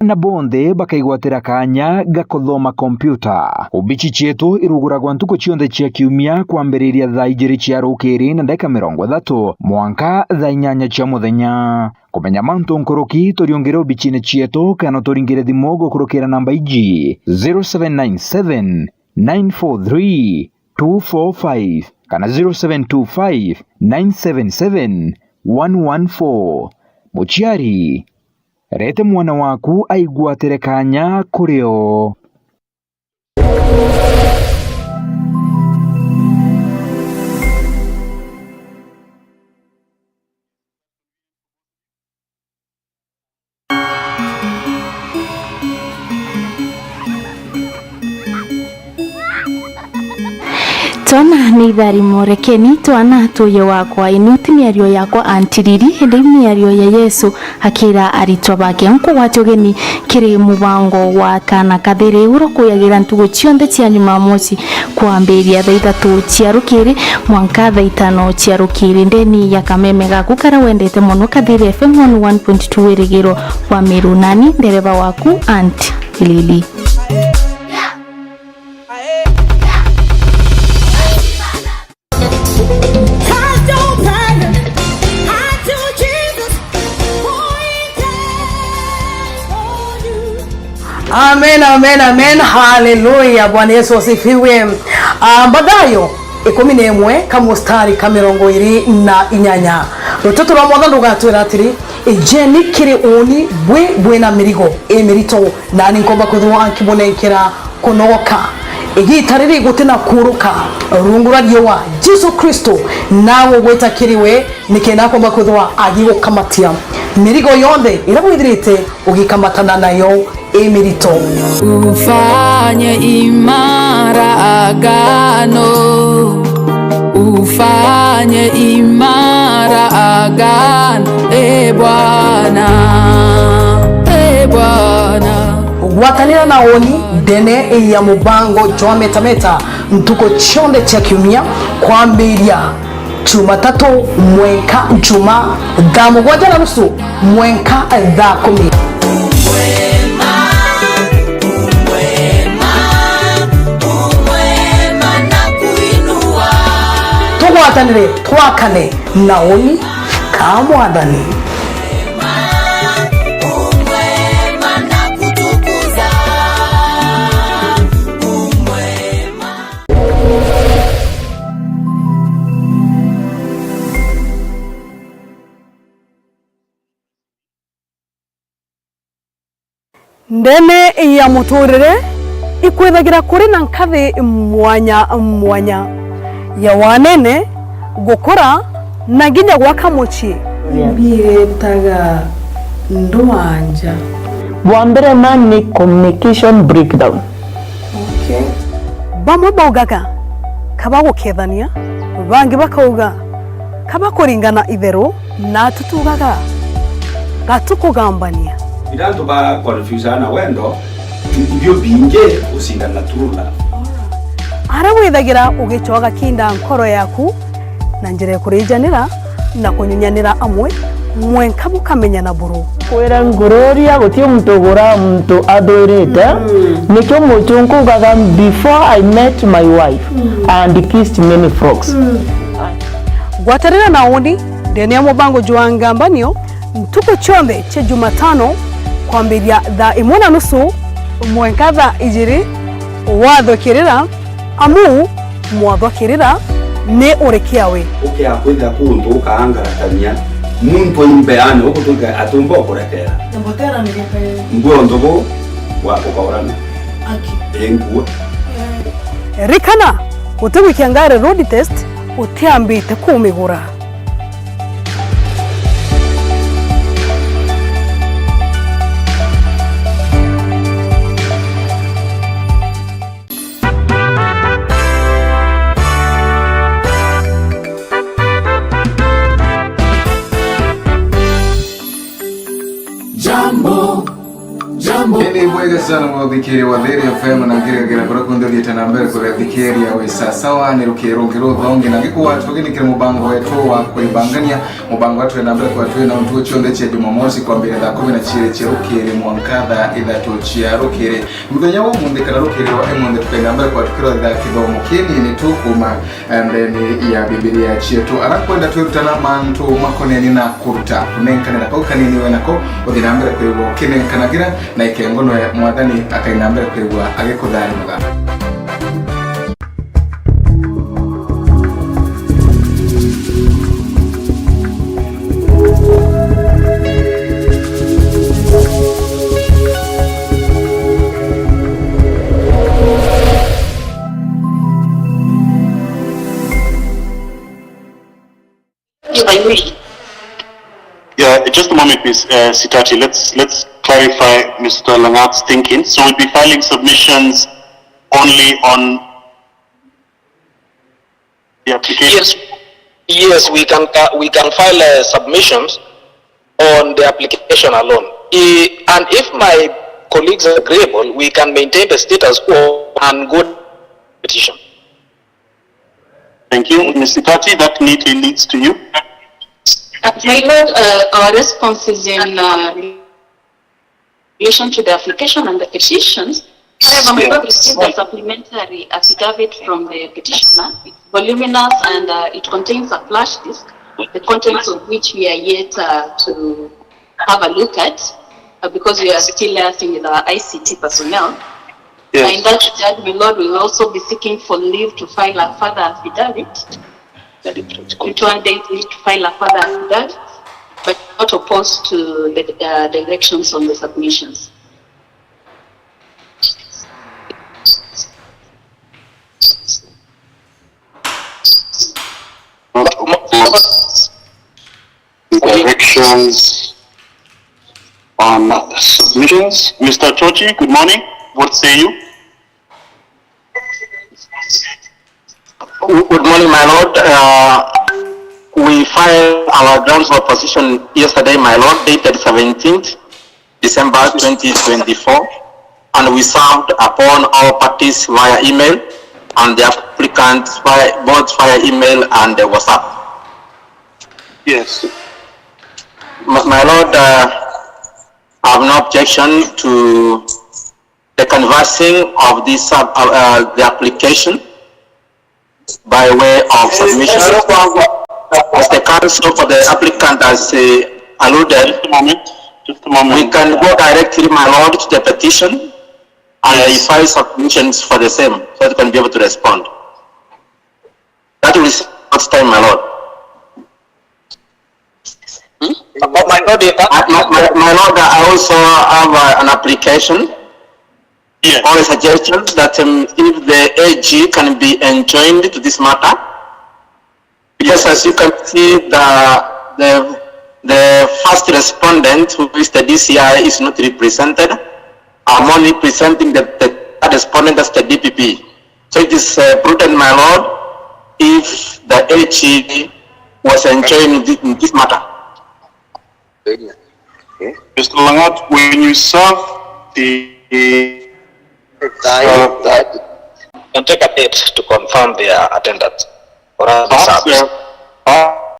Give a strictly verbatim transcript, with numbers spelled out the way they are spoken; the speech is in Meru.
na bonthe bakaigwatira kaanya ga kuthoma kompiuta. Obici cietu iruguragwa ntuku cionthe cia kiumia kwambiriria thaa ijiri cia rukiri na ndagika mirongo ithatu mwanka thaa inyanya cia muthenya. Kumenya mantu nkuruki, turiungire obicine cietu kana turingire thimu gukurukira namba iji: zero seven nine seven, nine four three, two four five kana zero seven two five, nine seven seven, one one four. Muciari, rete mwana waku aigwatire kaanya kuri o. Twana ni itharimo, rekeni twana tuye wakwa, inu ti miario yakwa Aunty Lili, indi miario ya Yesu akira aritwa bake. Nkugwati ugeni kiri mubango wa Kana Kathiri, uria ukuyagira ntuku cionthe cia Jumamosi kwambiria thaa ithatu cia rukiri mwanka thaa itano cia rukiri, ndeni ya kameme gaku karia wendete mono, Kathiri F M one oh one point two Irigiro wa Meru. Nani ndereva waku, Aunty Lili. Amen, amen, amen. Hallelujah. Bwana Yesu asifiwe. Ah, Mathayo ikumi na imwe, kamustari ka mirongo iri na inyanya. Ruteto rwa Mwathani rugatwira atiri, "Ijeni kiri uuni bwi bwina mirigo imirito, nani nkomba kwithirwa nkibunenkera kunogoka." Igiita riri guti na kuuruka rungu rwa riua, Jesu Kristo nawe ugwita kiri we, nikenda akomba kwithirwa agigukamatia mirigo yonthe iria withirite ugikamatana nayo imirito. Ufanye imara agano, ufanye imara agano, e Bwana, e Bwana. Gwatanira na uuni ndene ya mubango jwa Metameta ntuku cionthe cia kiumia kwambiria Jumatatu mwenka Juma thaa mugwanja na nusu mwenka thaa kumi. Tugwatanire twakane na uuni ka Mwathani. Ndene ya muturire ikwithagira kuri na nkathi mwanya mwanya ya wanene, gukura, na nginya gwaka mucii. Mbiretaga ndwanja. Bwa mbere ma ni communication breakdown. Okay. Bamwe baugaga, "Kaba gukethania," bangi bakauga, "Kaba kuringana itheru," na tutugaga, "Gatukugambania." Ira antu ba confuse na wendo, ibio bingi gucindana na true love. Ara withagira ugicoga kinda nkoro yaku, na njira ya kurijanira na kunyunyanira amwe, mwenka bukamenyana buru. Kwira ngururia, guti muntu ugura muntu athurite. Mm. Nikio muchunku ugaga, "Before I met my wife, mm, I had kissed many frogs." Mm. Gwatanira na uuni ndene ya mubango jwa Ngambanio ntuku cionthe cia Jumatano kwambiria thaa imwe na nusu mwenka thaa ijiri, wathukirira Amu mwathwa kirira ni urikia we. Ukia kwithira kuntu ukaangaratania muntu imbeane, ugutwika atumba ukurekera. Mbotera ni gikae. Ngwe untu bu wa ukaurana. Aki. Ii ngua. Rikana, utigwikia ngari road test utiambite kumigura. Jambo, jambo. Ini bwega sana muthikiria wa Thiri F M, na ngiragera kuria kunthe uthiite na mbere kuria thikiria wi sasawa ni rukiri rungi ruthongi, na ngikugwata uginikire mubango wetu wa kwibangania, mubango wetu wenda mbere kwa twina untu cionthe cia Jumamosi kwambira thaa kumi na ciiri cia rukiri mwanka thaa ithatu cia rukiri. Muthenya wa umunthi kana rukiri rwa imunthi tukenda mbere kwa tukirwa thaa kithomo kinini tu kuma ndeni ya Bibilia cietu. Ara kwenda twirutana mantu makoneni na kuruta, kunenkanira kau kanini we nako, uthi na mbere kwigua ukinenkanagira, na ikengo nwe Mwathani akai na mbere kwigua agikutharimutha. Yeah, just a moment, Miss uh, Sitati. Let's let's clarify Mister Langat's thinking. So we'll be filing submissions only on the application. Yes, yes, we can uh, we can file uh, submissions on the application alone. I, and if my colleagues are agreeable, we can maintain the status quo and go petition. Thank you, Mister Tati. That neatly leads to you. Uh, my Lord, uh, our response is in uh, relation to the application and the petitions. However, my Lord received a supplementary affidavit from the petitioner. It's voluminous and uh, it contains a flash disk, the contents of which we are yet uh, to have a look at uh, because we are still liaising with our I C T personnel. Yes. In that regard, my Lord, we will also be seeking for leave to file a further affidavit. Twenty-one days leave to file a further affidavit, but not opposed to the uh, directions on the submissions. Not opposed to directions on submissions. Mister Chochi, good morning. What say you? Good morning, my lord. Uh, we filed our grounds of opposition yesterday, my lord, dated seventeenth December twenty twenty-four, and we served upon all parties via email and the applicants via, both via email and uh, WhatsApp. Yes. My, my lord, uh, I have no objection to the canvassing of this uh, uh, the application by way of submission. As the counsel for the applicant has uh, alluded, just a moment, just a moment, we can go directly, my lord, to the petition and yes, file submissions for the same, so that we can be able to respond. That will save much time, my lord. Hmm? But my lord, if that... Uh, my, my, my lord, I also have uh, an application, yes, or a suggestion that um, if the A G can be enjoined to this matter, because as you can see, the the the first respondent, who is the D C I, is not represented. I'm only presenting the, the third respondent as the D P P. So it is uh, prudent, my lord, if the A G was enjoined in this, in this matter. Mister Langat, when you serve the uh, can take a date to confirm their attendance or other perhaps, service. Uh,